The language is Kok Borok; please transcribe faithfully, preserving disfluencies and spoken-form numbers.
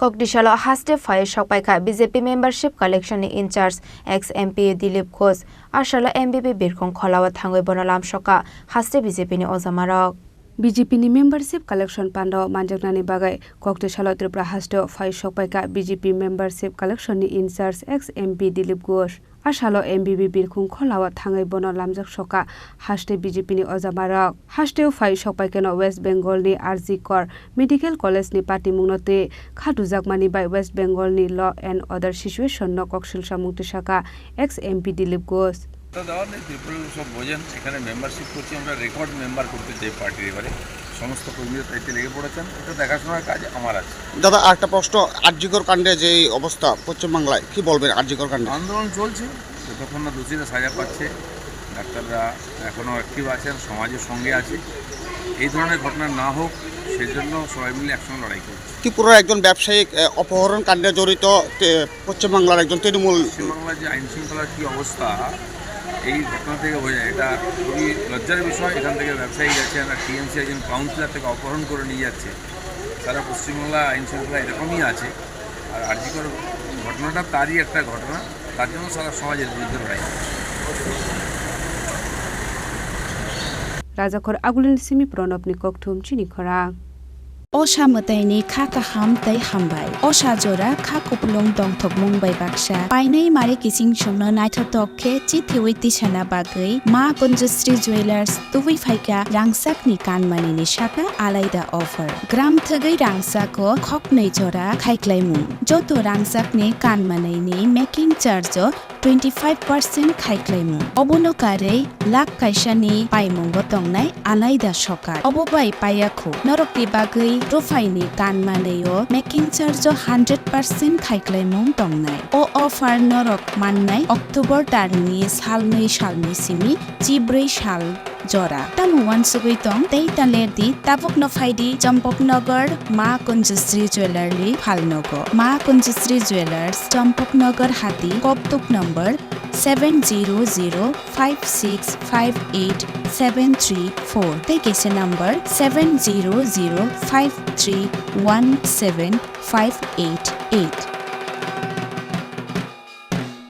Kokdisalo haste phai sokpaikha B J P membership collection ni in-charge ex M P Dilip Ghosh. Asalo M B B birkhung kholao thangwi bono lamsokha haste B J P ni ojamarok. B J P ni membership collection pandao manjaknani bagwi Kokdisalo Tripura hasteo phai sokpaikha B J P membership collection ni in-charge ex M P Dilip Ghosh. Asalo M B B birkhung kholao thangwi bono lamjak sokha haste B J P ni ojamarok. Hasteo phai sokpaikeno West Bengal ni R G Kar Medical College ni patimungno twi kha dujakmani bai West Bengal ni law and order situation no koksil samung twi sakha ex M P Dilip Ghosh. তা দেওয়ার নেই, ত্রিপুরা সব বোঝেন, এখানে মেম্বারশিপ করছি আমরা, record member করতে চাই পার্টির এবারে। সমস্ত কর্মীরা দায়িত্বে লেগে পড়েছেন, এটা দেখাশোনার কাজ আমার আছে। দাদা, আরেকটা প্রশ্ন, আরজিকর কাণ্ডে যে এই অবস্থা পশ্চিমবাংলায়, কি বলবেন আরজিকর কাণ্ডে? আন্দোলন চলছে, যতক্ষণ না দোষীরা সাজা পাচ্ছে, ডাক্তাররা এখনও অ্যাক্টিভ আছেন, সমাজের সঙ্গে আছে। এই ধরনের ঘটনা না হোক, সেজন্য সবাই মিলে একসঙ্গে লড়াই করছি। ত্রিপুরার একজন ব্যবসায়িক, আহ, অপহরণ কাণ্ডে জড়িত তে-, পশ্চিমবাংলার একজন তৃণমূল। পশ্চিমবাংলার যে আইন শৃঙ্খলার কী অবস্থা, এই ঘটনা থেকে বোঝা যায়, এটা খুবই লজ্জার বিষয়। এখান থেকে ব্যবসায়ী গেছেন আর টিএমসি একজন কাউন্সিলর থেকে অপহরণ করে নিয়ে যাচ্ছে। সারা পশ্চিমবাংলা আইন শৃঙ্খলা এরকমই আছে। আর আরজিকর ঘটনাটা তারই একটা ঘটনা, তার জন্য সারা সমাজের বিরুদ্ধে লড়াই করছে। Rajakhor Agulini simi Pranabni kokthum chini khorang. Osa mwtaini kha kaham tei hambai. Osa jora kha kupulung tongthokmung bai baksa. Painai mari kiching chwngno naithotok khe chithiwi tisana bagwi Ma Kunjusri Jewellers tubui phaikha rangchakni kanmanini saka alaida offer. Gram thwgwi rangchako khoknwi jora khaiklaimung. Joto rangchakni kanmanini making charge o twenty five percent khaiklaimung. Obono karwi lakh kaisani paimungo tongnai alaida sokar. Obo bai paiya khu. Norokni bagwi ruphaini kanmanwi o making charge o hundred percent khaiklaimung tongnai. O offer norok mannai October tarni salnwi salni simi chibrwi sal jora. Tamo uansugwi tong tei ta ler di, tabukno phai di Champaknagar Ma Kunjusri Jewellery phalnogo. Ma Kunjusri Jewellers, Champaknagar Hati, Koktuk number seven zero zero five six five eight seven three four tei kaisa number seven zero zero five three one seven five eight eight.